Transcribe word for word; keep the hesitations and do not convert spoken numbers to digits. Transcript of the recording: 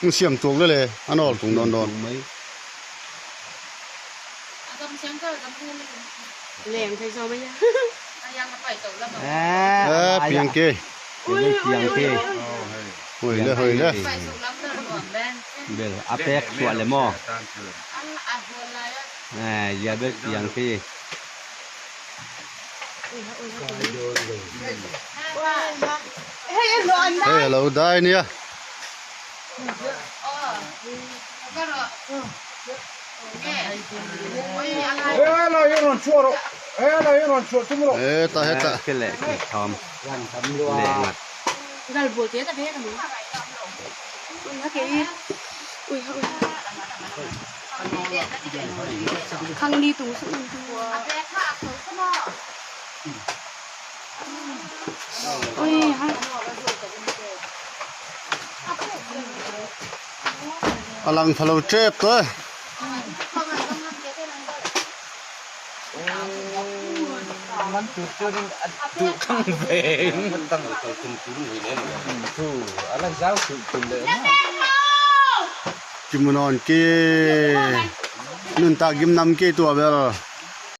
Hong siam tuak lele, a nawl tung dawndawn. Leng thei zaw mai a. Eh, piang kei. Piang kei. Hoih le, hoih le. Bel a pek suah le maw. Eh, zia bel piang kei. Hei, a lo dai nia. Eh, ta heta. Kile, thom. Le ngat. Gal bol te ta be ka mu. Ui, ha ke. Ui, ha, ui. Khang ni tung su tung. Ui, ha. A lang pha lo cep to. Man tu tu ding a tu kang veng. Man tang tu tu tu ni le. Tu a lang zau tu tu le. Kimu nawn kei. Nuntak gim nam kei tua bel.